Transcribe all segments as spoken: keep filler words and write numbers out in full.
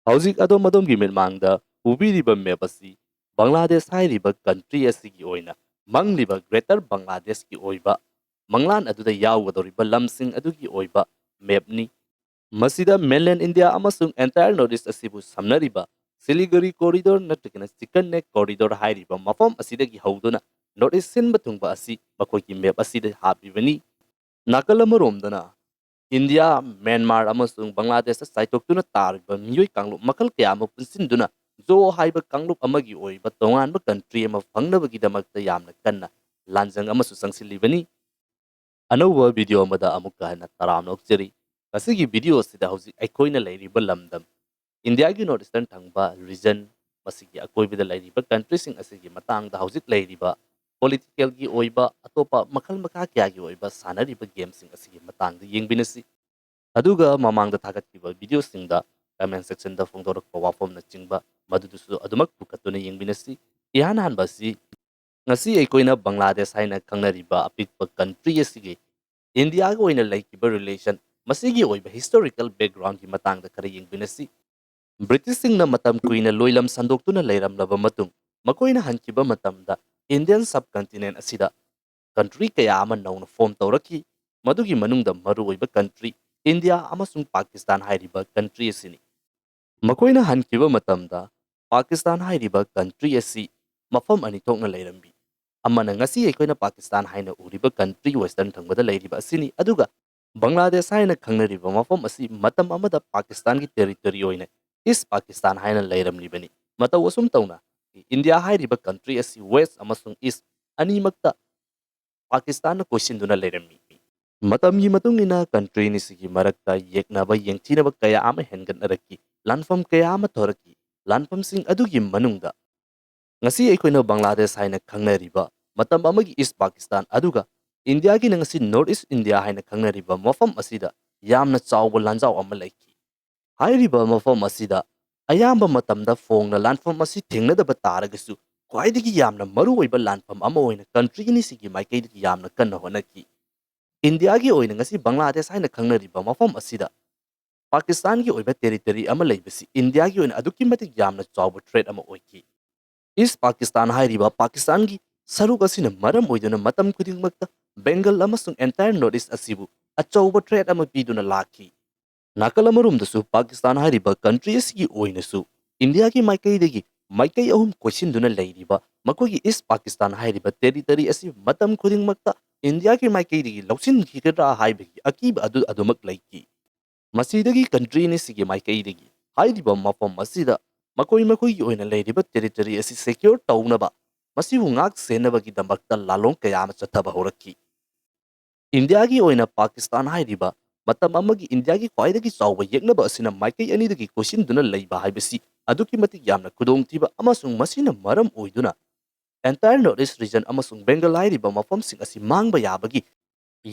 ꯍꯧꯖꯤꯛ ꯑꯗꯣꯝ ꯑꯗꯣꯝꯒꯤ ꯃꯤꯠꯃꯥꯡꯗ ꯎꯕꯤꯔꯤꯕ ꯃꯦꯞ ꯑꯁꯤ ꯕꯪꯒ꯭ꯂꯥꯗꯦꯁ ꯍꯥꯏꯔꯤꯕ ꯀꯟꯇ꯭ꯔꯤ ꯑꯁꯤꯒꯤ ꯑꯣꯏꯅ ꯃꯪꯂꯤꯕ ꯒ꯭ꯔꯦꯇꯔ ꯕꯪꯒ꯭ꯂꯥꯗꯦꯁꯀꯤ ꯑꯣꯏꯕ ꯃꯪꯂꯥꯟ ꯑꯗꯨꯗ ꯌꯥꯎꯒꯗꯧꯔꯤꯕ ꯂꯝꯁꯤꯡ ꯑꯗꯨꯒꯤ ꯑꯣꯏꯕ ꯃꯦꯞꯅꯤ꯫ ꯃꯁꯤꯗ ꯃꯦꯟꯂꯦꯟ ꯏꯟꯗꯤꯌꯥ ꯑꯃꯁꯨꯡ ꯑꯦꯟꯇꯥꯌꯔ ꯅꯣꯔꯠ ꯏꯁ ꯑꯁꯤꯕꯨ ꯁꯝꯅꯔꯤꯕ ꯁꯤꯂꯤꯒꯨꯔꯤ ꯀꯣꯔꯤꯗꯣꯔ ꯅꯠꯇ꯭ꯔꯒꯅ ꯆꯤꯀꯟ ꯅꯦꯛ ꯀꯣꯔꯤꯗꯣꯔ ꯍꯥꯏꯔꯤꯕ ꯃꯐꯝ ꯑꯁꯤꯗꯒꯤ ꯍꯧꯗꯨꯅ ꯅꯣꯔꯠ ꯏꯁ ꯁꯤꯟꯕ ꯊꯨꯡꯕ ꯑꯁꯤ ꯃꯈꯣꯏꯒꯤ ꯃꯦꯞ ꯑꯁꯤꯗ ꯍꯥꯞꯄꯤꯕꯅꯤ꯫ ꯅꯥꯀꯜ ꯑꯃꯔꯣꯝꯗꯅ ꯏꯟꯗꯤꯌꯥ, ꯃ꯭ꯌꯥꯟꯃꯥꯔ ꯑꯃꯁꯨꯡ ꯕꯪꯒ꯭ꯂꯥꯗꯦꯁꯇ ꯆꯥꯏꯊꯣꯛꯇꯨꯅ ꯇꯥꯔꯤꯕ ꯃꯤꯑꯣꯏ ꯀꯥꯡꯂꯨꯞ ꯃꯈꯜ ꯀꯌꯥ ꯑꯃ ꯄꯨꯟꯁꯤꯟꯗꯨꯅ ꯖꯣ ꯍꯥꯏꯕ ꯀꯥꯡꯂꯨꯞ ꯑꯃꯒꯤ ꯑꯣꯏꯕ ꯇꯣꯉꯥꯟꯕ ꯀꯟꯇ꯭ꯔꯤ ꯑꯃ ꯐꯪꯅꯕꯒꯤꯗꯃꯛꯇ ꯌꯥꯝꯅ ꯀꯟꯅ ꯂꯥꯟꯖꯪ ꯑꯃꯁꯨ ꯆꯪꯁꯤꯜꯂꯤꯕꯅꯤ꯫ ꯑꯅꯧꯕ ꯚꯤꯗꯤꯑꯣ ꯑꯃꯗ ꯑꯃꯨꯛꯀ ꯍꯟꯅ ꯇꯔꯥꯝꯅ ꯑꯣꯛꯆꯔꯤ꯫ ꯉꯁꯤꯒꯤ ꯚꯤꯗꯤꯑꯣ ꯑꯁꯤꯗ ꯍꯧꯖꯤꯛ ꯑꯩꯈꯣꯏꯅ ꯂꯩꯔꯤꯕ ꯂꯝꯗꯝ ꯏꯟꯗꯤꯌꯥꯒꯤ ꯅꯣꯔꯠ ꯏꯁꯇꯔꯟ ꯊꯪꯕ ꯔꯤꯖꯟ, ꯃꯁꯤꯒꯤ ꯑꯀꯣꯏꯕꯗ ꯂꯩꯔꯤꯕ ꯀꯟꯇ꯭ꯔꯤꯁꯤꯡ ꯑꯁꯤꯒꯤ ꯃꯇꯥꯡꯗ ꯍꯧꯖꯤꯛ ꯂꯩꯔꯤꯕ ꯄꯣꯂꯤꯇꯤꯀꯦꯜꯒꯤ ꯑꯣꯏꯕ ꯑꯇꯣꯞꯄ ꯃꯈꯜ ꯃꯈꯥ ꯀꯌꯥꯒꯤ ꯑꯣꯏꯕ ꯁꯥꯟꯅꯔꯤꯕ ꯒꯦꯝꯁꯤꯡ ꯑꯁꯤꯒꯤ ꯃꯇꯥꯡꯗ ꯌꯦꯡꯃꯤꯟꯅꯁꯤ꯫ ꯑꯗꯨꯒ ꯃꯃꯥꯡꯗ ꯊꯥꯒꯠꯈꯤꯕ ꯚꯤꯗꯤꯑꯣꯁꯤꯡꯗ ꯀꯃꯦꯟ ꯁꯦꯛꯁꯟꯗ ꯐꯣꯡꯗꯣꯔꯛꯄ ꯋꯥꯐꯝꯅꯆꯤꯡꯕ ꯃꯗꯨꯗꯨꯁꯨ ꯑꯗꯨꯃꯛ ꯄꯨꯈꯠꯇꯨꯅ ꯌꯦꯡꯃꯤꯟꯅꯁꯤ꯫ ꯏꯍꯥꯟ ꯍꯥꯟꯕ ꯑꯁꯤ ꯉꯁꯤ ꯑꯩꯈꯣꯏꯅ ꯕꯪꯒ꯭ꯂꯥꯗꯦꯁ ꯍꯥꯏꯅ ꯈꯪꯅꯔꯤꯕ ꯑꯄꯤꯛꯄ ꯀꯟꯇ꯭ꯔꯤ ꯑꯁꯤꯒꯤ ꯏꯟꯗꯤꯌꯥꯒ ꯑꯣꯏꯅ ꯂꯩꯈꯤꯕ ꯔꯤꯂꯦꯁꯟ, ꯃꯁꯤꯒꯤ ꯑꯣꯏꯕ ꯍꯤꯁꯇꯣꯔꯤꯀꯦꯜ ꯕꯦꯛꯒ꯭ꯔꯥꯎꯟꯒꯤ ꯃꯇꯥꯡꯗ ꯈꯔ ꯌꯦꯡꯃꯤꯟꯅꯁꯤ꯫ ꯕ꯭ꯔꯤꯇꯤꯁꯁꯤꯡꯅ ꯃꯇꯝ ꯀꯨꯏꯅ ꯂꯣꯏꯂꯝ ꯁꯟꯗꯣꯛꯇꯨꯅ ꯂꯩꯔꯝꯂꯕ ꯃꯇꯨꯡ, ꯃꯈꯣꯏꯅ ꯍꯟꯈꯤꯕ ꯃꯇꯝꯗ ꯏꯟꯗꯤꯌꯟ ꯁꯕ ꯀꯟꯇꯤꯅꯦꯟ ꯑꯁꯤꯗ ꯀꯟꯇ꯭ꯔꯤ ꯀꯌꯥ ꯑꯃ ꯅꯧꯅ ꯐꯣꯝ ꯇꯧꯔꯛꯈꯤ꯫ ꯃꯗꯨꯒꯤ ꯃꯅꯨꯡꯗ ꯃꯔꯨꯑꯣꯏꯕ ꯀꯟꯇ꯭ꯔꯤ ꯏꯟꯗꯤꯌꯥ ꯑꯃꯁꯨꯡ ꯄꯥꯀꯤꯁꯇꯥꯟ ꯍꯥꯏꯔꯤꯕ ꯀꯟꯇ꯭ꯔꯤ ꯑꯁꯤꯅꯤ꯫ ꯃꯈꯣꯏꯅ ꯍꯟꯈꯤꯕ ꯃꯇꯝꯗ ꯄꯥꯀꯤꯁꯇꯥꯟ ꯍꯥꯏꯔꯤꯕ ꯀꯟꯇ꯭ꯔꯤ ꯑꯁꯤ ꯃꯐꯝ ꯑꯅꯤ ꯊꯣꯛꯅ ꯂꯩꯔꯝꯃꯤ꯫ ꯑꯃꯅ ꯉꯁꯤ ꯑꯩꯈꯣꯏꯅ ꯄꯥꯀꯤꯁꯇꯥꯟ ꯍꯥꯏꯅ ꯎꯔꯤꯕ ꯀꯟꯇ꯭ꯔꯤ ꯋꯦꯁꯇꯔꯟ ꯊꯪꯕꯗ ꯂꯩꯔꯤꯕ ꯑꯁꯤꯅꯤ, ꯑꯗꯨꯒ ꯕꯪꯒ꯭ꯂꯥꯗꯦꯁ ꯍꯥꯏꯅ ꯈꯪꯅꯔꯤꯕ ꯃꯐꯝ ꯑꯁꯤ ꯃꯇꯝ ꯑꯃꯗ ꯄꯥꯀꯤꯁꯇꯥꯟꯒꯤ ꯇꯦꯔꯤꯇꯣꯔꯤ ꯑꯣꯏꯅ ꯏꯁ ꯄꯥꯀꯤꯁꯇꯥꯟ ꯍꯥꯏꯅ ꯂꯩꯔꯝꯂꯤꯕꯅꯤ꯫ ꯃꯇꯧ ꯑꯁꯨꯝ ꯇꯧꯅ ꯏꯟꯗꯤꯌꯥ ꯍꯥꯏꯔꯤꯕ ꯀꯟꯇ꯭ꯔꯤ ꯑꯁꯤ ꯋꯦꯁ ꯑꯃꯁꯨꯡ ꯏꯁ ꯑꯅꯤꯃꯛꯇ ꯄꯥꯀꯤꯁꯇꯥꯟꯅ ꯀꯣꯏꯁꯤꯟꯗꯨꯅ ꯂꯩꯔꯝꯃꯤ꯫ ꯃꯇꯝꯒꯤ ꯃꯇꯨꯡ ꯏꯟꯅ ꯀꯟꯇ꯭ꯔꯤ ꯑꯅꯤꯁꯤꯒꯤ ꯃꯔꯛꯇ ꯌꯦꯛꯅꯕ ꯌꯦꯡꯊꯤꯅꯕ ꯀꯌꯥ ꯑꯃ ꯍꯦꯟꯒꯠꯅꯔꯛꯈꯤ, ꯂꯥꯟꯐꯝ ꯀꯌꯥ ꯑꯃ ꯊꯣꯔꯛꯈꯤ꯫ ꯂꯥꯟꯐꯝꯁꯤꯡ ꯑꯗꯨꯒꯤ ꯃꯅꯨꯡꯗ ꯉꯁꯤ ꯑꯩꯈꯣꯏꯅ ꯕꯪꯒ꯭ꯂꯥꯗꯦꯁ ꯍꯥꯏꯅ ꯈꯪꯅꯔꯤꯕ, ꯃꯇꯝ ꯑꯃꯒꯤ ꯏꯁ ꯄꯥꯀꯤꯁꯇꯥꯟ, ꯑꯗꯨꯒ ꯏꯟꯗꯤꯌꯥꯒꯤꯅ ꯉꯁꯤ ꯅꯣꯔꯠ ꯏꯁ ꯏꯟꯗꯤꯌꯥ ꯍꯥꯏꯅ ꯈꯪꯅꯔꯤꯕ ꯃꯐꯝ ꯑꯁꯤꯗ ꯌꯥꯝꯅ ꯆꯥꯎꯕ ꯂꯥꯟꯖꯥꯎ ꯑꯃ ꯂꯩꯈꯤ꯫ ꯍꯥꯏꯔꯤꯕ ꯃꯐꯝ ꯑꯁꯤꯗ ꯑꯌꯥꯝꯕ ꯃꯇꯝꯗ ꯐꯣꯡꯅ ꯂꯥꯟꯐꯝ ꯑꯁꯤ ꯊꯦꯡꯅꯗꯕ ꯇꯥꯔꯒꯁꯨ, ꯈ꯭ꯋꯥꯏꯗꯒꯤ ꯌꯥꯝꯅ ꯃꯔꯨꯑꯣꯏꯕ ꯂꯥꯟꯐꯝ ꯑꯃ ꯑꯣꯏꯅ ꯀꯟꯇ꯭ꯔꯤ ꯑꯅꯤꯁꯤꯒꯤ ꯃꯥꯏꯀꯩꯗꯒꯤ ꯌꯥꯝꯅ ꯀꯟꯅ ꯍꯣꯠꯅꯈꯤ꯫ ꯏꯟꯗꯤꯌꯥꯒꯤ ꯑꯣꯏꯅ ꯉꯁꯤ ꯕꯪꯒ꯭ꯂꯥꯗꯦꯁ ꯍꯥꯏꯅ ꯈꯪꯅꯔꯤꯕ ꯃꯐꯝ ꯑꯁꯤꯗ ꯄꯥꯀꯤꯁꯇꯥꯟꯒꯤ ꯑꯣꯏꯕ ꯇꯦꯔꯤꯇꯣꯔꯤ ꯑꯃ ꯂꯩꯕꯁꯤ ꯏꯟꯗꯤꯌꯥꯒꯤ ꯑꯣꯏꯅ ꯑꯗꯨꯛꯀꯤ ꯃꯇꯤꯛ ꯌꯥꯝꯅ ꯆꯥꯎꯕ ꯊ꯭ꯔꯦꯠ ꯑꯃ ꯑꯣꯏꯈꯤ꯫ ꯏꯁ ꯄꯥꯀꯤꯁꯇꯥꯟ ꯍꯥꯏꯔꯤꯕ ꯄꯥꯀꯤꯁꯇꯥꯟꯒꯤ ꯁꯔꯨꯛ ꯑꯁꯤꯅ ꯃꯔꯝ ꯑꯣꯏꯗꯨꯅ ꯃꯇꯝ ꯈꯨꯗꯤꯡꯃꯛꯇ ꯕꯦꯡꯒꯜ ꯑꯃꯁꯨꯡ ꯑꯦꯟꯇꯥꯌꯔ ꯅꯣꯔꯠ ꯏꯁ ꯑꯁꯤꯕꯨ ꯑꯆꯧꯕ ꯊ꯭ꯔꯦꯠ ꯑꯃ ꯄꯤꯗꯨꯅ ꯂꯥꯛꯈꯤ꯫ ꯅꯥꯀꯜ ꯑꯃꯔꯣꯝꯗꯁꯨ ꯄꯥꯀꯤꯁꯇꯥꯟ ꯍꯥꯏꯔꯤꯕ ꯀꯟꯇ꯭ꯔꯤ ꯑꯁꯤꯒꯤ ꯑꯣꯏꯅꯁꯨ ꯏꯟꯗꯤꯌꯥꯒꯤ ꯃꯥꯏꯀꯩꯗꯒꯤ ꯃꯥꯏꯀꯩ ꯑꯍꯨꯝ ꯀꯣꯏꯁꯤꯟꯗꯨꯅ ꯂꯩꯔꯤꯕ ꯃꯈꯣꯏꯒꯤ ꯏꯁ ꯄꯥꯀꯤꯁꯇꯥꯟ ꯍꯥꯏꯔꯤꯕ ꯇꯦꯔꯤꯇꯣꯔꯤ ꯑꯁꯤ ꯃꯇꯝ ꯈꯨꯗꯤꯡꯃꯛꯇ ꯏꯟꯗꯤꯌꯥꯒꯤ ꯃꯥꯏꯀꯩꯗꯒꯤ ꯂꯧꯁꯤꯟꯈꯤꯒꯗ꯭ꯔꯥ ꯍꯥꯏꯕꯒꯤ ꯑꯀꯤꯕ ꯑꯗꯨ ꯑꯗꯨꯃꯛ ꯂꯩꯈꯤ꯫ ꯃꯁꯤꯗꯒꯤ ꯀꯟꯇ꯭ꯔꯤ ꯑꯅꯤꯁꯤꯒꯤ ꯃꯥꯏꯀꯩꯗꯒꯤ ꯍꯥꯏꯔꯤꯕ ꯃꯐꯝ ꯑꯁꯤꯗ ꯃꯈꯣꯏ ꯃꯈꯣꯏꯒꯤ ꯑꯣꯏꯅ ꯂꯩꯔꯤꯕ ꯇꯦꯔꯤꯇꯣꯔꯤ ꯑꯁꯤ ꯁꯦꯀ꯭ꯌꯣꯔ ꯇꯧꯅꯕ, ꯃꯁꯤꯕꯨ ꯉꯥꯛ ꯁꯦꯟꯅꯕꯒꯤꯗꯃꯛꯇ ꯂꯥꯂꯣꯡ ꯀꯌꯥ ꯑꯃ ꯆꯠꯊꯕ ꯍꯧꯔꯛꯈꯤ꯫ ꯏꯟꯗꯤꯌꯥꯒꯤ ꯑꯣꯏꯅ ꯄꯥꯀꯤꯁꯇꯥꯟ ꯍꯥꯏꯔꯤꯕ ꯃꯇꯝ ꯑꯃꯒꯤ ꯏꯟꯗꯤꯌꯥꯒꯤ ꯈ꯭ꯋꯥꯏꯗꯒꯤ ꯆꯥꯎꯕ ꯌꯦꯛꯅꯕ ꯑꯁꯤꯅ ꯃꯥꯏꯀꯩ ꯑꯅꯤꯗꯒꯤ ꯀꯣꯏꯁꯤꯟꯗꯨꯅ ꯂꯩꯕ ꯍꯥꯏꯕꯁꯤ ꯑꯗꯨꯛꯀꯤ ꯃꯇꯤꯛ ꯌꯥꯝꯅ ꯈꯨꯗꯣꯡꯊꯤꯕ ꯑꯃꯁꯨꯡ ꯃꯁꯤꯅ ꯃꯔꯝ ꯑꯣꯏꯗꯨꯅ ꯑꯦꯟꯇꯥꯌꯔ ꯅꯣꯔꯠ ꯏꯁ ꯔꯤꯖꯟ ꯑꯃꯁꯨꯡ ꯕꯦꯡꯒꯜ ꯍꯥꯏꯔꯤꯕ ꯃꯐꯝꯁꯤꯡ ꯑꯁꯤ ꯃꯥꯡꯕ ꯌꯥꯕꯒꯤ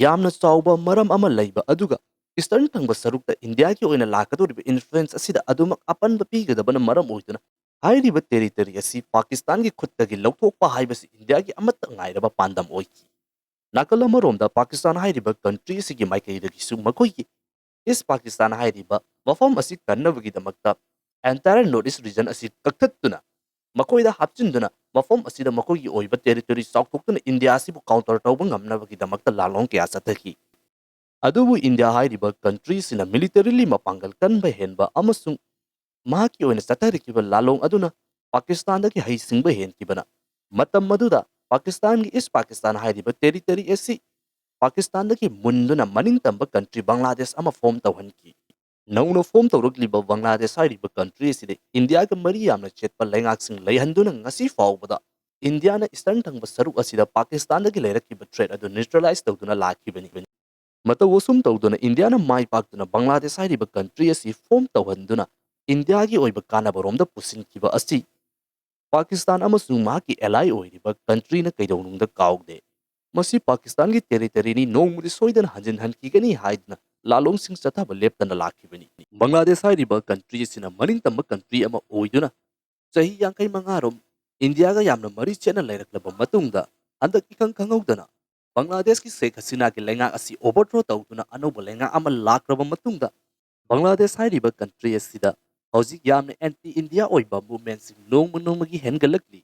ꯌꯥꯝꯅ ꯆꯥꯎꯕ ꯃꯔꯝ ꯑꯃ ꯂꯩꯕ ꯑꯗꯨꯒ ꯏꯁꯇꯔꯟ ꯊꯪꯕ ꯁꯔꯨꯛꯇ ꯏꯟꯗꯤꯌꯥꯒꯤ ꯑꯣꯏꯅ ꯂꯥꯛꯀꯗꯧꯔꯤꯕ ꯏꯟꯐ꯭ꯂꯨꯌꯦꯟꯁ ꯑꯁꯤꯗ ꯑꯗꯨꯃꯛ ꯑꯄꯟꯕ ꯄꯤꯒꯗꯕꯅ ꯃꯔꯝ ꯑꯣꯏꯗꯨꯅ ꯍꯥꯏꯔꯤꯕ ꯇꯦꯔꯤꯇꯣꯔꯤ ꯑꯁꯤ ꯄꯥꯀꯤꯁꯇꯥꯟꯒꯤ ꯈꯨꯠꯇꯒꯤ ꯂꯧꯊꯣꯛꯄ ꯍꯥꯏꯕꯁꯤ ꯏꯟꯗꯤꯌꯥꯒꯤ ꯑꯃꯠꯇ ꯉꯥꯏꯔꯕ ꯄꯥꯟꯗꯝ ꯑꯣꯏꯈꯤ꯫ ꯅꯥꯀꯜ ꯑꯃꯔꯣꯝꯗ ꯄꯥꯀꯤꯁꯇꯥꯟ ꯍꯥꯏꯔꯤꯕ ꯀꯟꯇ꯭ꯔꯤ ꯑꯁꯤꯒꯤ ꯃꯥꯏꯀꯩꯗꯒꯤꯁꯨ ꯃꯈꯣꯏꯒꯤ ꯏꯁ ꯄꯥꯀꯤꯁꯇꯥꯟ ꯍꯥꯏꯔꯤꯕ ꯃꯐꯝ ꯑꯁꯤ ꯀꯟꯅꯕꯒꯤꯗꯃꯛꯇ ꯑꯦꯟꯇꯥꯌꯔ ꯅꯣꯔꯠ ꯏꯁ ꯔꯤꯖꯟ ꯑꯁꯤ ꯀꯛꯊꯠꯇꯨꯅ ꯃꯈꯣꯏꯗ ꯍꯥꯞꯆꯤꯟꯗꯨꯅ ꯃꯐꯝ ꯑꯁꯤꯗ ꯃꯈꯣꯏꯒꯤ ꯑꯣꯏꯕ ꯇꯦꯔꯤꯇꯣꯔꯤ ꯆꯥꯎꯊꯣꯛꯇꯨꯅ ꯏꯟꯗꯤꯌꯥ ꯑꯁꯤꯕꯨ ꯀꯥꯎꯟꯇꯔ ꯇꯧꯕ ꯉꯝꯅꯕꯒꯤꯗꯃꯛꯇ ꯂꯥꯂꯣꯡ ꯀꯌꯥ ꯆꯠꯊꯈꯤ꯫ ꯑꯗꯨꯕꯨ ꯏꯟꯗꯤꯌꯥ ꯍꯥꯏꯔꯤꯕ ꯀꯟꯇ꯭ꯔꯤꯁꯤꯅ ꯃꯤꯂꯤꯇꯔꯤꯂꯤ ꯃꯄꯥꯡꯒꯜ ꯀꯟꯕ ꯍꯦꯟꯕ ꯑꯃꯁꯨꯡ ꯃꯍꯥꯛꯀꯤ ꯑꯣꯏꯅ ꯆꯠꯊꯔꯛꯈꯤꯕ ꯂꯥꯂꯣꯡ ꯑꯗꯨꯅ ꯄꯥꯀꯤꯁꯇꯥꯟꯗꯒꯤ ꯍꯩꯁꯤꯡꯕ ꯍꯦꯟꯈꯤꯕꯅ ꯃꯇꯝ ꯑꯗꯨꯗ ꯄꯥꯀꯤꯁꯇꯥꯟꯒꯤ ꯏꯁ ꯄꯥꯀꯤꯁꯇꯥꯟ ꯍꯥꯏꯔꯤꯕ ꯇꯦꯔꯤꯇꯣꯔꯤ ꯑꯁꯤ ꯄꯥꯀꯤꯁꯇꯥꯟꯗꯒꯤ ꯃꯨꯟꯗꯨꯅ ꯃꯅꯤꯡꯇꯝꯕ ꯀꯟꯇ꯭ꯔꯤ ꯕꯪꯒ꯭ꯂꯥꯗꯦꯁ ꯑꯃ ꯐꯣꯔꯝ ꯇꯧꯍꯟꯈꯤ꯫ ꯅꯧꯅ ꯐꯣꯔꯝ ꯇꯧꯔꯛꯂꯤꯕ ꯕꯪꯒ꯭ꯂꯥꯗꯦꯁ ꯍꯥꯏꯔꯤꯕ ꯀꯟꯇ꯭ꯔꯤ ꯑꯁꯤꯗ ꯏꯟꯗꯤꯌꯥꯒ ꯃꯔꯤ ꯌꯥꯝꯅ ꯆꯦꯠꯄ ꯂꯩꯉꯥꯛꯁꯤꯡ ꯂꯩꯍꯟꯗꯨꯅ ꯉꯁꯤ ꯐꯥꯎꯕꯗ ꯏꯟꯗꯤꯌꯥꯅ ꯏꯁꯇꯔꯟ ꯊꯪꯕ ꯁꯔꯨꯛ ꯑꯁꯤꯗ ꯄꯥꯀꯤꯁꯇꯥꯟꯗꯒꯤ ꯂꯩꯔꯛꯈꯤꯕ ꯊ꯭ꯔꯦꯠ ꯑꯗꯨ ꯅ꯭ꯌꯨꯇ꯭ꯔꯦꯂꯥꯏꯖ ꯇꯧꯗꯨꯅ ꯂꯥꯛꯈꯤꯕꯅꯤ꯫ ꯃꯇꯧ ꯑꯁꯨꯝ ꯇꯧꯗꯨꯅ ꯏꯟꯗꯤꯌꯥꯅ ꯃꯥꯏ ꯄꯥꯛꯇꯨꯅ ꯕꯪꯒ꯭ꯂꯥꯗꯦꯁ ꯍꯥꯏꯔꯤꯕ ꯀꯟꯇ꯭ꯔꯤ ꯑꯁꯤ ꯐꯣꯔꯝ ꯇꯧꯍꯟꯗꯨꯅ ꯏꯟꯗꯤꯌꯥꯒꯤ ꯑꯣꯏꯕ ꯀꯥꯟꯅꯕꯔꯣꯝꯗ ꯄꯨꯁꯤꯟꯈꯤꯕ ꯑꯁꯤ ꯄꯥꯀꯤꯁꯇꯥꯟ ꯑꯃꯁꯨꯡ ꯃꯍꯥꯛꯀꯤ ꯑꯦꯂꯥꯏ ꯑꯣꯏꯔꯤꯕ ꯀꯟꯇ꯭ꯔꯤꯅ ꯀꯩꯗꯧꯅꯨꯡꯗ ꯀꯥꯎꯗꯦ꯫ ꯃꯁꯤ ꯄꯥꯀꯤꯁꯇꯥꯟꯒꯤ ꯇꯦꯔꯤꯇꯣꯔꯤꯅꯤ, ꯅꯣꯡꯃꯗꯤ ꯁꯣꯏꯗꯅ ꯍꯟꯖꯤꯟꯍꯟꯈꯤꯒꯅꯤ ꯍꯥꯏꯗꯨꯅ ꯂꯥꯂꯣꯡꯁꯤꯡ ꯆꯠꯊꯕ ꯂꯦꯞꯇꯅ ꯂꯥꯛꯈꯤꯕꯅꯤ꯫ ꯕꯪꯒ꯭ꯂꯥꯗꯦꯁ ꯍꯥꯏꯔꯤꯕ ꯀꯟꯇ꯭ꯔꯤ ꯑꯁꯤꯅ ꯃꯅꯤꯡꯇꯝꯕ ꯀꯟꯇ꯭ꯔꯤ ꯑꯃ ꯑꯣꯏꯗꯨꯅ ꯆꯍꯤ ꯌꯥꯡꯈꯩ ꯃꯉꯥ ꯔꯣꯝ ꯏꯟꯗꯤꯌꯥꯒ ꯌꯥꯝꯅ ꯃꯔꯤ ꯆꯦꯠꯅ ꯂꯩꯔꯛꯂꯕ ꯃꯇꯨꯡꯗ, ꯍꯟꯗꯛ ꯏꯈꯪ ꯈꯪꯍꯧꯗꯅ ꯕꯪꯒ꯭ꯂꯥꯗꯦꯁꯀꯤ ꯁꯦꯈ ꯍꯁꯤꯅꯥꯒꯤ ꯂꯩꯉꯥꯛ ꯑꯁꯤ ꯑꯣꯚꯔꯊ꯭ꯔꯣ ꯇꯧꯗꯨꯅ ꯑꯅꯧꯕ ꯂꯩꯉꯥꯛ ꯑꯃ ꯂꯥꯛꯈ꯭ꯔꯕ ꯃꯇꯨꯡꯗ, ꯕꯪꯒ꯭ꯂꯥꯗꯦꯁ ꯍꯥꯏꯔꯤꯕ ꯀꯟꯇ꯭ꯔꯤ ꯑꯁꯤꯗ ꯍꯧꯖꯤꯛ ꯌꯥꯝꯅ ꯑꯦꯟꯇꯤ ꯏꯟꯗꯤꯌꯥ ꯑꯣꯏꯕ ꯃꯨꯚꯃꯦꯟꯠꯁꯤꯡ ꯅꯣꯡꯃ ꯅꯣꯡꯃꯒꯤ ꯍꯦꯟꯒꯠꯂꯛꯂꯤ꯫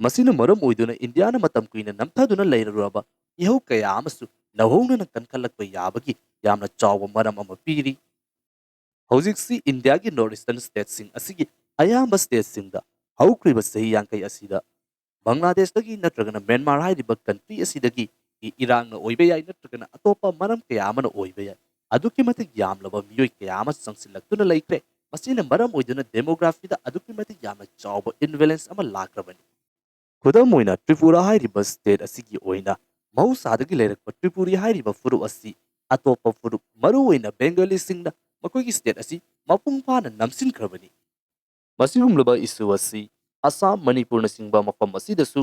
ꯃꯁꯤꯅ ꯃꯔꯝ ꯑꯣꯏꯗꯨꯅ ꯏꯟꯗꯤꯌꯥꯅ ꯃꯇꯝ ꯀꯨꯏꯅ ꯅꯝꯊꯗꯨꯅ ꯂꯩꯔꯨꯔꯕ ꯏꯍꯧ ꯀꯌꯥ ꯑꯃꯁꯨ ꯅꯧꯍꯧꯅꯅ ꯀꯟꯈꯠꯂꯛꯄ ꯌꯥꯕꯒꯤ ꯌꯥꯝꯅ ꯆꯥꯎꯕ ꯃꯔꯝ ꯑꯃ ꯄꯤꯔꯤ꯫ ꯍꯧꯖꯤꯛꯁꯤ ꯏꯟꯗꯤꯌꯥꯒꯤ ꯅꯣꯔꯠ ꯏꯁꯇꯔꯟ ꯁ꯭ꯇꯦꯠꯁꯤꯡ ꯑꯁꯤꯒꯤ ꯑꯌꯥꯝꯕ ꯁ꯭ꯇꯦꯠꯁꯤꯡꯗ ꯍꯧꯈ꯭ꯔꯤꯕ ꯆꯍꯤ ꯌꯥꯡꯈꯩ ꯑꯁꯤꯗ ꯕꯪꯒ꯭ꯂꯥꯗꯦꯁꯇꯒꯤ ꯅꯠꯇ꯭ꯔꯒꯅ ꯃ꯭ꯌꯥꯟꯃꯥꯔ ꯍꯥꯏꯔꯤꯕ ꯀꯟꯇ꯭ꯔꯤ ꯑꯁꯤꯗꯒꯤ ꯏ-, ꯏꯔꯥꯡꯅ ꯑꯣꯏꯕ ꯌꯥꯏ, ꯅꯠꯇ꯭ꯔꯒꯅ ꯑꯇꯣꯞꯄ ꯃꯔꯝ ꯀꯌꯥ ꯑꯃꯅ ꯑꯣꯏꯕ ꯌꯥꯏ, ꯑꯗꯨꯛꯀꯤ ꯃꯇꯤꯛ ꯌꯥꯝꯂꯕ ꯃꯤꯑꯣꯏ ꯀꯌꯥ ꯑꯃ ꯆꯪꯁꯤꯜꯂꯛꯇꯨꯅ ꯂꯩꯈ꯭ꯔꯦ꯫ ꯃꯁꯤꯅ ꯃꯔꯝ ꯑꯣꯏꯗꯨꯅ ꯗꯦꯃꯣꯒ꯭ꯔꯥꯐꯤꯗ ꯑꯗꯨꯛꯀꯤ ꯃꯇꯤꯛ ꯌꯥꯝꯅ ꯆꯥꯎꯕ ꯏꯝꯕꯦꯂꯦꯟꯁ ꯑꯃ ꯂꯥꯛꯈ꯭ꯔꯕꯅꯤ꯫ ꯈꯨꯗꯝ ꯑꯣꯏꯅ, ꯇ꯭ꯔꯤꯄꯨꯔꯥ ꯍꯥꯏꯔꯤꯕ ꯁ꯭ꯇꯦꯠ ꯑꯁꯤꯒꯤ ꯑꯣꯏꯅ ꯃꯍꯧꯁꯥꯗꯒꯤ ꯂꯩꯔꯛꯄ ꯇ꯭ꯔꯤꯄꯨꯔꯤ ꯍꯥꯏꯔꯤꯕ ꯐꯨꯔꯨꯞ ꯑꯁꯤ ꯑꯇꯣꯞꯄ ꯐꯨꯔꯨꯞ, ꯃꯔꯨꯑꯣꯏꯅ ꯕꯦꯡꯒꯂꯤꯁꯤꯡꯅ ꯃꯈꯣꯏꯒꯤ ꯁ꯭ꯇꯦꯠ ꯑꯁꯤ ꯃꯄꯨꯡ ꯐꯥꯅ ꯅꯝꯁꯤꯟꯈ꯭ꯔꯕꯅꯤ꯫ ꯃꯁꯤꯒꯨꯝꯂꯕ ꯏꯁꯨ ꯑꯁꯤ ꯑꯁꯥꯝ, ꯃꯅꯤꯄꯨꯔꯅꯆꯤꯡꯕ ꯃꯐꯝ ꯑꯁꯤꯗꯁꯨ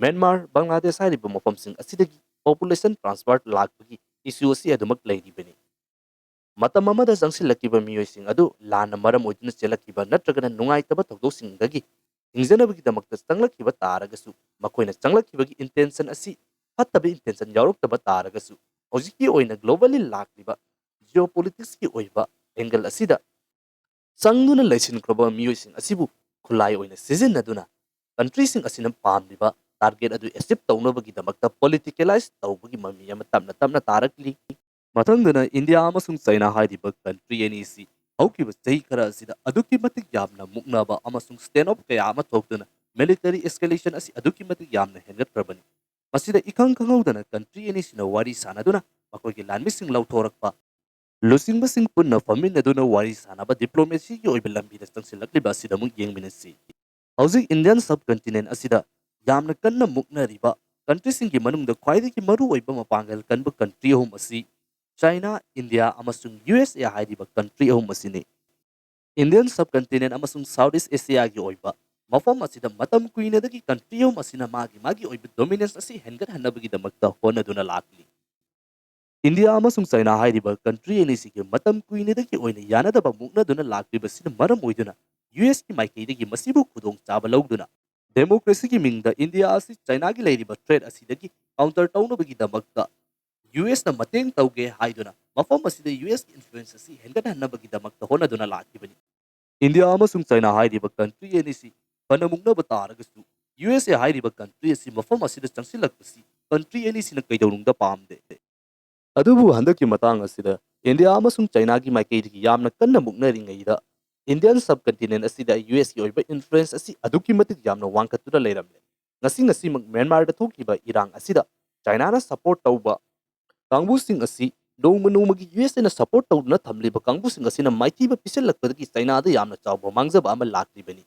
ꯃ꯭ꯌꯥꯟꯃꯥꯔ, ꯕꯪꯒ꯭ꯂꯥꯗꯦꯁ ꯍꯥꯏꯔꯤꯕ ꯃꯐꯝꯁꯤꯡ ꯑꯁꯤꯗꯒꯤ ꯄꯣꯄꯨꯂꯦꯁꯟ ꯇ꯭ꯔꯥꯟꯁꯐꯔ ꯂꯥꯛꯄꯒꯤ ꯏꯁꯨ ꯑꯁꯤ ꯑꯗꯨꯃꯛ ꯂꯩꯔꯤꯕꯅꯤ꯫ ꯃꯇꯝ ꯑꯃꯗ ꯆꯪꯁꯤꯜꯂꯛꯈꯤꯕ ꯃꯤꯑꯣꯏꯁꯤꯡ ꯑꯗꯨ ꯂꯥꯟꯅ ꯃꯔꯝ ꯑꯣꯏꯗꯨꯅ ꯆꯦꯜꯂꯛꯈꯤꯕ ꯅꯠꯇ꯭ꯔꯒꯅ ꯅꯨꯡꯉꯥꯏꯇꯕ ꯊꯧꯗꯣꯛꯁꯤꯡꯗꯒꯤ ꯊꯤꯡꯖꯅꯕꯒꯤꯗꯃꯛꯇ ꯆꯪꯂꯛꯈꯤꯕ ꯇꯥꯔꯒꯁꯨ, ꯃꯈꯣꯏꯅ ꯆꯪꯂꯛꯈꯤꯕꯒꯤ ꯏꯟꯇꯦꯟꯁꯟ ꯑꯁꯤ ꯐꯠꯇꯕ ꯏꯟꯇꯦꯟꯁꯟ ꯌꯥꯎꯔꯛꯇꯕ ꯇꯥꯔꯒꯁꯨ, ꯍꯧꯖꯤꯛꯀꯤ ꯑꯣꯏꯅ ꯒ꯭ꯂꯣꯕꯦꯜꯂꯤ ꯂꯥꯛꯂꯤꯕ ꯖꯤꯑꯣꯄꯣꯂꯤꯇꯤꯛꯁꯀꯤ ꯑꯣꯏꯕ ꯑꯦꯡꯒꯜ ꯑꯁꯤꯗ ꯆꯪꯗꯨꯅ ꯂꯩꯁꯤꯟꯈ꯭ꯔꯕ ꯃꯤꯑꯣꯏꯁꯤꯡ ꯑꯁꯤꯕꯨ ꯈꯨꯠꯂꯥꯏ ꯑꯣꯏꯅ ꯁꯤꯖꯤꯟꯅꯗꯨꯅ ꯀꯟꯇ꯭ꯔꯤꯁꯤꯡ ꯑꯁꯤꯅ ꯄꯥꯝꯂꯤꯕ ꯇꯥꯔꯒꯦꯠ ꯑꯗꯨ ꯑꯦꯆꯤꯞ ꯇꯧꯅꯕꯒꯤꯗꯃꯛꯇ ꯄꯣꯂꯤꯇꯤꯀꯦꯂꯥꯏꯁ ꯇꯧꯕꯒꯤ ꯃꯃꯤ ꯑꯃ ꯇꯞꯅ ꯇꯞꯅ ꯇꯥꯔꯛꯂꯤ꯫ ꯃꯊꯪꯗꯅ ꯏꯟꯗꯤꯌꯥ ꯑꯃꯁꯨꯡ ꯆꯥꯏꯅꯥ ꯍꯥꯏꯔꯤꯕ ꯀꯟꯇ꯭ꯔꯤ ꯑꯅꯤꯁꯤ ꯍꯧꯈꯤꯕ ꯆꯍꯤ ꯈꯔ ꯑꯁꯤꯗ ꯑꯗꯨꯛꯀꯤ ꯃꯇꯤꯛ ꯌꯥꯝꯅ ꯃꯨꯛꯅꯕ ꯑꯃꯁꯨꯡ ꯁ꯭ꯇꯦꯟ ꯑꯣꯐ ꯀꯌꯥ ꯑꯃ ꯊꯣꯛꯇꯨꯅ ꯃꯤꯂꯤꯇꯔꯤ ꯑꯦꯁꯀꯦꯂꯦꯁꯟ ꯑꯁꯤ ꯑꯗꯨꯛꯀꯤ ꯃꯇꯤꯛ ꯌꯥꯝꯅ ꯍꯦꯟꯒꯠꯈ꯭ꯔꯕꯅꯤ꯫ ꯃꯁꯤꯗ ꯏꯈꯪ ꯈꯪꯍꯧꯗꯅ ꯀꯟꯇ꯭ꯔꯤ ꯑꯅꯤꯁꯤꯅ ꯋꯥꯔꯤ ꯁꯥꯟꯅꯗꯨꯅ ꯃꯈꯣꯏꯒꯤ ꯂꯥꯟꯃꯤꯁꯤꯡ ꯂꯧꯊꯣꯔꯛꯄ, ꯂꯨꯆꯤꯡꯕꯁꯤꯡ ꯄꯨꯟꯅ ꯐꯝꯃꯤꯟꯅꯗꯨꯅ ꯋꯥꯔꯤ ꯁꯥꯟꯅꯕ, ꯗꯤꯄ꯭ꯂꯣꯃꯦꯁꯤꯒꯤ ꯑꯣꯏꯕ ꯂꯝꯕꯤꯗ ꯆꯪꯁꯤꯜꯂꯛꯂꯤꯕ ꯑꯁꯤꯗ ꯑꯃꯨꯛ ꯌꯦꯡꯃꯤꯟꯅꯁꯤ꯫ ꯍꯧꯖꯤꯛ ꯏꯟꯗꯤꯌꯟ ꯁꯕ ꯀꯟꯇꯤꯅꯦꯟ ꯑꯁꯤꯗ ꯌꯥꯝꯅ ꯀꯟꯅ ꯃꯨꯛꯅꯔꯤꯕ ꯀꯟꯇ꯭ꯔꯤꯁꯤꯡꯒꯤ ꯃꯅꯨꯡꯗ ꯈ꯭ꯋꯥꯏꯗꯒꯤ ꯃꯔꯨꯑꯣꯏꯕ ꯃꯄꯥꯡꯒꯜ ꯀꯟꯕ ꯀꯟꯇ꯭ꯔꯤ ꯑꯍꯨꯝ ꯑꯁꯤ ꯆꯥꯏꯅꯥ, ꯏꯟꯗꯤꯌꯥ ꯑꯃꯁꯨꯡ ꯌꯨ ꯑꯦꯁ ꯑꯦ ꯍꯥꯏꯔꯤꯕ ꯀꯟꯇ꯭ꯔꯤ ꯑꯍꯨꯝ ꯑꯁꯤꯅꯤ꯫ ꯏꯟꯗꯤꯌꯟ ꯁꯕ ꯀꯟꯇꯤꯅꯦꯟ ꯑꯃꯁꯨꯡ ꯁꯥꯎꯠ ꯏꯁ ꯑꯦꯁꯤꯌꯥꯒꯤ ꯑꯣꯏꯕ ꯃꯐꯝ ꯑꯁꯤꯗ ꯃꯇꯝ ꯀꯨꯏꯅꯗꯒꯤ ꯀꯟꯇ꯭ꯔꯤ ꯑꯍꯨꯝ ꯑꯁꯤꯅ ꯃꯥꯒꯤ ꯃꯥꯒꯤ ꯑꯣꯏꯕ ꯗꯣꯃꯤꯅꯦꯟꯁ ꯑꯁꯤ ꯍꯦꯟꯒꯠꯍꯟꯅꯕꯒꯤꯗꯃꯛꯇ ꯍꯣꯠꯅꯗꯨꯅ ꯂꯥꯛꯂꯤ꯫ ꯏꯟꯗꯤꯌꯥ ꯑꯃꯁꯨꯡ ꯆꯥꯏꯅꯥ ꯍꯥꯏꯔꯤꯕ ꯀꯟꯇ꯭ꯔꯤ ꯑꯅꯤꯁꯤꯒꯤ ꯃꯇꯝ ꯀꯨꯏꯅꯗꯒꯤ ꯑꯣꯏꯅ ꯌꯥꯅꯗꯕ ꯃꯨꯛꯅꯗꯨꯅ ꯂꯥꯛꯂꯤꯕꯁꯤꯅ ꯃꯔꯝ ꯑꯣꯏꯗꯨꯅ ꯌꯨ ꯑꯦꯁꯀꯤ ꯃꯥꯏꯀꯩꯗꯒꯤ ꯃꯁꯤꯕꯨ ꯈꯨꯗꯣꯡꯆꯥꯕ ꯂꯧꯗꯨꯅ ꯗꯦꯃꯣꯀ꯭ꯔꯦꯁꯤꯒꯤ ꯃꯤꯡꯗ ꯏꯟꯗꯤꯌꯥ ꯑꯁꯤ ꯆꯥꯏꯅꯥꯒꯤ ꯂꯩꯔꯤꯕ ꯊ꯭ꯔꯦꯠ ꯑꯁꯤꯗꯒꯤ ꯀꯥꯎꯟꯇꯔ ꯇꯧꯅꯕꯒꯤꯗꯃꯛꯇ ꯌꯨ ꯑꯦꯁꯅ ꯃꯇꯦꯡ ꯇꯧꯒꯦ ꯍꯥꯏꯗꯨꯅ ꯃꯐꯝ ꯑꯁꯤꯗ ꯌꯨ ꯑꯦꯁꯀꯤ ꯏꯟꯐ꯭ꯂꯨꯌꯦꯟꯁ ꯑꯁꯤ ꯍꯦꯟꯒꯠꯍꯟꯅꯕꯒꯤꯗꯃꯛꯇ ꯍꯣꯠꯅꯗꯨꯅ ꯂꯥꯛꯈꯤꯕꯅꯤ꯫ ꯏꯟꯗꯤꯌꯥ ꯑꯃꯁꯨꯡ ꯆꯥꯏꯅꯥ ꯍꯥꯏꯔꯤꯕ ꯀꯟꯇ꯭ꯔꯤ ꯑꯅꯤꯁꯤ ꯐꯅ ꯃꯨꯛꯅꯕ ꯇꯥꯔꯒꯁꯨ, ꯌꯨ ꯑꯦꯁ ꯑꯦ ꯍꯥꯏꯔꯤꯕ ꯀꯟꯇ꯭ꯔꯤ ꯑꯁꯤ ꯃꯐꯝ ꯑꯁꯤꯗ ꯆꯪꯁꯤꯜꯂꯛꯄꯁꯤ ꯀꯟꯇ꯭ꯔꯤ ꯑꯅꯤꯁꯤꯅ ꯀꯩꯗꯧꯅꯨꯡꯗ ꯄꯥꯝꯗꯦ꯫ ꯑꯗꯨꯕꯨ ꯍꯟꯗꯛꯀꯤ ꯃꯇꯥꯡ ꯑꯁꯤꯗ ꯏꯟꯗꯤꯌꯥ ꯑꯃꯁꯨꯡ ꯆꯥꯏꯅꯥꯒꯤ ꯃꯥꯏꯀꯩꯗꯒꯤ ꯌꯥꯝꯅ ꯀꯟꯅ ꯃꯨꯛꯅꯔꯤꯉꯩꯗ, ꯏꯟꯗꯤꯌꯟ ꯁꯕꯀꯟꯇꯤꯅꯦꯟ ꯑꯁꯤꯗ ꯌꯨ ꯑꯦꯁꯀꯤ ꯑꯣꯏꯕ ꯏꯟꯐ꯭ꯂꯨꯌꯦꯟꯁ ꯑꯁꯤ ꯑꯗꯨꯛꯀꯤ ꯃꯇꯤꯛ ꯌꯥꯝꯅ ꯋꯥꯡꯈꯠꯇꯨꯅ ꯂꯩꯔꯝꯂꯦ꯫ ꯉꯁꯤ ꯉꯁꯤꯃꯛ ꯃ꯭ꯌꯥꯟꯃꯥꯔꯗ ꯊꯣꯛꯈꯤꯕ ꯏꯔꯥꯡ ꯑꯁꯤꯗ ꯆꯥꯏꯅꯥꯅ ꯁꯄꯣꯔꯠ ꯇꯧꯕ ꯀꯥꯡꯕꯨꯁꯤꯡ ꯑꯁꯤ ꯅꯣꯡꯃ ꯅꯣꯡꯃꯒꯤ ꯌꯨ ꯑꯦꯁ ꯑꯦꯅ ꯁꯄꯣꯔꯠ ꯇꯧꯗꯨꯅ ꯊꯝꯂꯤꯕ ꯀꯥꯡꯕꯨꯁꯤꯡ ꯑꯁꯤꯅ ꯃꯥꯏꯊꯤꯕ ꯄꯤꯁꯤꯜꯂꯛꯄꯗꯒꯤ ꯆꯥꯏꯅꯥꯗ ꯌꯥꯝꯅ ꯆꯥꯎꯕ ꯃꯥꯡꯖꯕ ꯑꯃ ꯂꯥꯛꯂꯤꯕꯅꯤ꯫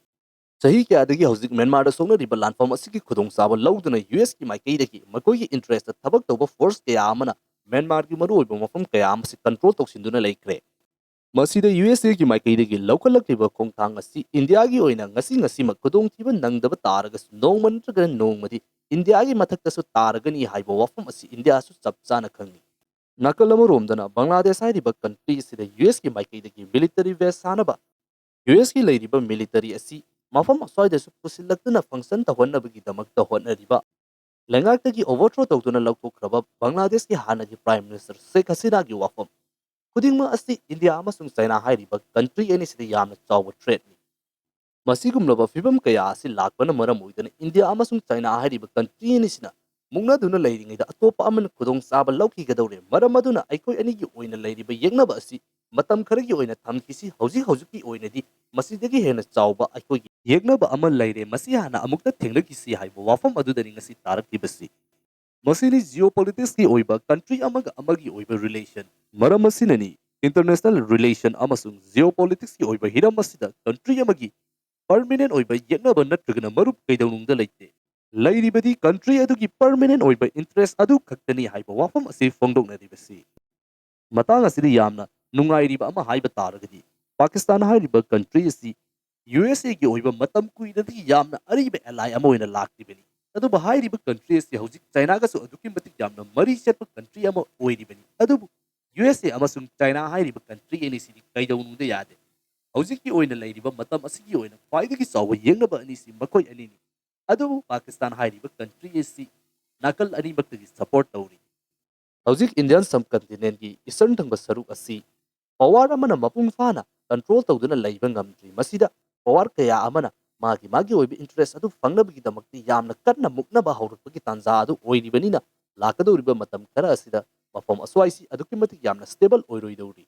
ꯆꯍꯤ ꯀꯌꯥꯗꯒꯤ ꯍꯧꯖꯤꯛ ꯃ꯭ꯌꯥꯟꯃꯥꯔꯗ ꯁꯣꯛꯅꯔꯤꯕ ꯂꯥꯟꯐꯝ ꯑꯁꯤꯒꯤ ꯈꯨꯗꯣꯡꯆꯥꯕ ꯂꯧꯗꯨꯅ ꯌꯨ ꯑꯦꯁꯀꯤ ꯃꯥꯏꯀꯩꯗꯒꯤ ꯃꯈꯣꯏꯒꯤ ꯏꯟꯇꯔꯦꯁꯇ ꯊꯕꯛ ꯇꯧꯕ ꯐꯣꯔꯁ ꯀꯌꯥ ꯑꯃꯅ ꯃ꯭ꯌꯥꯟꯃꯥꯔꯒꯤ ꯃꯔꯨꯑꯣꯏꯕ ꯃꯐꯝ ꯀꯌꯥ ꯑꯃꯁꯤ ꯀꯟꯇ꯭ꯔꯣꯜ ꯇꯧꯁꯤꯟꯗꯨꯅ ꯂꯩꯈ꯭ꯔꯦ꯫ ꯃꯁꯤꯗ ꯌꯨ ꯑꯦꯁ ꯑꯦꯒꯤ ꯃꯥꯏꯀꯩꯗꯒꯤ ꯂꯧꯈꯠꯂꯛꯂꯤꯕ ꯈꯣꯡꯊꯥꯡ ꯑꯁꯤ ꯏꯟꯗꯤꯌꯥꯒꯤ ꯑꯣꯏꯅ ꯉꯁꯤ ꯉꯁꯤꯃꯛ ꯈꯨꯗꯣꯡꯊꯤꯕ ꯅꯪꯗꯕ ꯇꯥꯔꯒꯁꯨ, ꯅꯣꯡꯃ ꯅꯠꯇ꯭ꯔꯒ ꯅꯣꯡꯃꯗꯤ ꯏꯟꯗꯤꯌꯥꯒꯤ ꯃꯊꯛꯇꯁꯨ ꯇꯥꯔꯒꯅꯤ ꯍꯥꯏꯕ ꯋꯥꯐꯝ ꯑꯁꯤ ꯏꯟꯗꯤꯌꯥꯁꯨ ꯆꯞ ꯆꯥꯅ ꯈꯪꯏ꯫ ꯅꯥꯀꯜ ꯑꯃꯔꯣꯝꯗꯅ ꯕꯪꯒ꯭ꯂꯥꯗꯦꯁ ꯍꯥꯏꯔꯤꯕ ꯀꯟꯇ꯭ꯔꯤ ꯑꯁꯤꯗ ꯌꯨ ꯑꯦꯁꯀꯤ ꯃꯥꯏꯀꯩꯗꯒꯤ ꯃꯤꯂꯤꯇꯔꯤ ꯕꯦꯁ ꯁꯥꯅꯕ, ꯌꯨ ꯑꯦꯁꯀꯤ ꯂꯩꯔꯤꯕ ꯃꯤꯂꯤꯇꯔꯤ ꯑꯁꯤ ꯃꯐꯝ ꯑꯁ꯭ꯋꯥꯏꯗꯁꯨ ꯄꯨꯁꯤꯜꯂꯛꯇꯨꯅ ꯐꯪꯁꯟ ꯇꯧꯍꯟꯅꯕꯒꯤꯗꯃꯛꯇ ꯍꯣꯠꯅꯔꯤꯕ, ꯂꯩꯉꯥꯛꯇꯒꯤ ꯑꯣꯚꯔꯊ꯭ꯔꯣ ꯇꯧꯗꯨꯅ ꯂꯧꯊꯣꯛꯈ꯭ꯔꯕ ꯕꯪꯒ꯭ꯂꯥꯗꯦꯁꯀꯤ ꯍꯥꯟꯅꯒꯤ ꯄ꯭ꯔꯥꯏꯝ ꯃꯤꯅꯤꯁꯇꯔ ꯁꯦꯈ ꯍꯁꯤꯅꯥꯒꯤ ꯋꯥꯐꯝ ꯈꯨꯗꯤꯡꯃꯛ ꯑꯁꯤ ꯏꯟꯗꯤꯌꯥ ꯑꯃꯁꯨꯡ ꯆꯥꯏꯅꯥ ꯍꯥꯏꯔꯤꯕ ꯀꯟꯇ꯭ꯔꯤ ꯑꯅꯤꯁꯤꯗ ꯌꯥꯝꯅ ꯆꯥꯎꯕ ꯊ꯭ꯔꯦꯠꯅꯤ꯫ ꯃꯁꯤꯒꯨꯝꯂꯕ ꯐꯤꯕꯝ ꯀꯌꯥ ꯑꯁꯤ ꯂꯥꯛꯄꯅ ꯃꯔꯝ ꯑꯣꯏꯗꯨꯅ ꯏꯟꯗꯤꯌꯥ ꯑꯃꯁꯨꯡ ꯆꯥꯏꯅꯥ ꯍꯥꯏꯔꯤꯕ ꯀꯟꯇ꯭ꯔꯤ ꯑꯅꯤꯁꯤꯅ ꯃꯨꯛꯅꯗꯨꯅ ꯂꯩꯔꯤꯉꯩꯗ ꯑꯇꯣꯞꯄ ꯑꯃꯅ ꯈꯨꯗꯣꯡꯆꯥꯕ ꯂꯧꯈꯤꯒꯗꯧꯔꯦ꯫ ꯃꯔꯝ ꯑꯗꯨꯅ ꯑꯩꯈꯣꯏ ꯑꯅꯤꯒꯤ ꯑꯣꯏꯅ ꯂꯩꯔꯤꯕ ꯌꯦꯛꯅꯕ ꯑꯁꯤ ꯃꯇꯝ ꯈꯔꯒꯤ ꯑꯣꯏꯅ ꯊꯝꯈꯤꯁꯤ꯫ ꯍꯧꯖꯤꯛ ꯍꯧꯖꯤꯛꯀꯤ ꯑꯣꯏꯅꯗꯤ ꯃꯁꯤꯗꯒꯤ ꯍꯦꯟꯅ ꯆꯥꯎꯕ ꯑꯩꯈꯣꯏꯒꯤ ꯌꯦꯛꯅꯕ ꯑꯃ ꯂꯩꯔꯦ꯫ ꯃꯁꯤ ꯍꯥꯟꯅ ꯑꯃꯨꯛꯇ ꯊꯦꯡꯅꯈꯤꯁꯤ ꯍꯥꯏꯕ ꯋꯥꯐꯝ ꯑꯗꯨꯗꯅꯤ ꯉꯁꯤ ꯇꯥꯔꯛꯂꯤꯕꯁꯤ꯫ ꯃꯁꯤꯅꯤ ꯖꯤꯑꯣꯄꯣꯂꯤꯇꯤꯛꯁꯀꯤ ꯑꯣꯏꯕ ꯀꯟꯇ꯭ꯔꯤ ꯑꯃꯒ ꯑꯃꯒꯤ ꯑꯣꯏꯕ ꯔꯤꯂꯦꯁꯟ꯫ ꯃꯔꯝ ꯑꯁꯤꯅꯅꯤ ꯏꯟꯇꯔꯅꯦꯁꯅꯦꯜ ꯔꯤꯂꯦꯁꯟ ꯑꯃꯁꯨꯡ ꯖꯤꯑꯣꯄꯣꯂꯤꯇꯤꯛꯁꯀꯤ ꯑꯣꯏꯕ ꯍꯤꯔꯝ ꯑꯁꯤꯗ ꯀꯟꯇ꯭ꯔꯤ ꯑꯃꯒꯤ ꯄꯔꯃꯤꯅꯦꯟ ꯑꯣꯏꯕ ꯌꯦꯛꯅꯕ ꯅꯠꯇ꯭ꯔꯒꯅ ꯃꯔꯨꯞ ꯀꯩꯗꯧꯅꯨꯡꯗ ꯂꯩꯇꯦ꯫ ꯂꯩꯔꯤꯕꯗꯤ ꯀꯟꯇ꯭ꯔꯤ ꯑꯗꯨꯒꯤ ꯄꯔꯃꯤꯅꯦꯟ ꯑꯣꯏꯕ ꯏꯟꯇꯔꯦꯁ ꯑꯗꯨ ꯈꯛꯇꯅꯤ ꯍꯥꯏꯕ ꯋꯥꯐꯝ ꯑꯁꯤ ꯐꯣꯡꯗꯣꯛꯅꯔꯤꯕꯁꯤ꯫ ꯃꯇꯥꯡ ꯑꯁꯤꯗ ꯌꯥꯝꯅ ꯅꯨꯡꯉꯥꯏꯔꯤꯕ ꯑꯃ ꯍꯥꯏꯕ ꯇꯥꯔꯒꯗꯤ, ꯄꯥꯀꯤꯁꯇꯥꯟ ꯍꯥꯏꯔꯤꯕ ꯀꯟꯇ꯭ꯔꯤ ꯑꯁꯤ ꯌꯨ ꯑꯦꯁ ꯑꯦꯒꯤ ꯑꯣꯏꯕ ꯃꯇꯝ ꯀꯨꯏꯅꯗꯒꯤ ꯌꯥꯝꯅ ꯑꯔꯤꯕ ꯑꯦꯂꯥꯏ ꯑꯃ ꯑꯣꯏꯅ ꯂꯥꯛꯂꯤꯕꯅꯤ꯫ ꯑꯗꯨꯕꯨ ꯍꯥꯏꯔꯤꯕ ꯀꯟꯇ꯭ꯔꯤ ꯑꯁꯤ ꯍꯧꯖꯤꯛ ꯆꯥꯏꯅꯥꯒꯁꯨ ꯑꯗꯨꯛꯀꯤ ꯃꯇꯤꯛ ꯌꯥꯝꯅ ꯃꯔꯤ ꯆꯠꯄ ꯀꯟꯇ꯭ꯔꯤ ꯑꯃ ꯑꯣꯏꯔꯤꯕꯅꯤ꯫ ꯑꯗꯨꯕꯨ ꯌꯨ ꯑꯦꯁ ꯑꯦ ꯑꯃꯁꯨꯡ ꯆꯥꯏꯅꯥ ꯍꯥꯏꯔꯤꯕ ꯀꯟꯇ꯭ꯔꯤ ꯑꯅꯤꯁꯤꯗꯤ ꯀꯩꯗꯧꯅꯨꯡꯗ ꯌꯥꯗꯦ꯫ ꯍꯧꯖꯤꯛꯀꯤ ꯑꯣꯏꯅ ꯂꯩꯔꯤꯕ ꯃꯇꯝ ꯑꯁꯤꯒꯤ ꯑꯣꯏꯅ ꯈ꯭ꯋꯥꯏꯗꯒꯤ ꯆꯥꯎꯕ ꯌꯦꯛꯅꯕ ꯑꯅꯤꯁꯤ ꯃꯈꯣꯏ ꯑꯅꯤꯅꯤ꯫ ꯑꯗꯨꯕꯨ ꯄꯥꯀꯤꯁꯇꯥꯟ ꯍꯥꯏꯔꯤꯕ ꯀꯟꯇ꯭ꯔꯤ ꯑꯁꯤ ꯅꯥꯀꯜ ꯑꯅꯤꯃꯛꯇꯒꯤ ꯁꯄꯣꯔꯠ ꯇꯧꯔꯤ꯫ ꯍꯧꯖꯤꯛ ꯏꯟꯗꯤꯌꯥꯟ ꯁꯕ ꯀꯟꯇꯤꯅꯦꯟꯒꯤ ꯏꯁꯇꯔꯟ ꯊꯪꯕ ꯁꯔꯨꯛ ꯑꯁꯤ ꯄꯋꯥꯔ ꯑꯃꯅ ꯃꯄꯨꯡ ꯐꯥꯅ ꯀꯟꯇ꯭ꯔꯣꯜ ꯇꯧꯗꯨꯅ ꯂꯩꯕ ꯉꯝꯗ꯭ꯔꯤ꯫ ꯃꯁꯤꯗ ꯄꯋꯥꯔ ꯀꯌꯥ ꯑꯃꯅ ꯃꯥꯒꯤ ꯃꯥꯒꯤ ꯑꯣꯏꯕ ꯏꯟꯇꯔꯦꯁ ꯑꯗꯨ ꯐꯪꯅꯕꯒꯤꯗꯃꯛꯇ ꯌꯥꯝꯅ ꯀꯟꯅ ꯃꯨꯛꯅꯕ ꯍꯧꯔꯛꯄꯒꯤ ꯇꯥꯟꯖꯥ ꯑꯗꯨ ꯑꯣꯏꯔꯤꯕꯅꯤꯅ, ꯂꯥꯛꯀꯗꯧꯔꯤꯕ ꯃꯇꯝ ꯈꯔ ꯑꯁꯤꯗ ꯃꯐꯝ ꯑꯁ꯭ꯋꯥꯏꯁꯤ ꯑꯗꯨꯛꯀꯤ ꯃꯇꯤꯛ ꯌꯥꯝꯅ ꯁ꯭ꯇꯦꯕꯜ ꯑꯣꯏꯔꯣꯏꯗꯧꯔꯤ꯫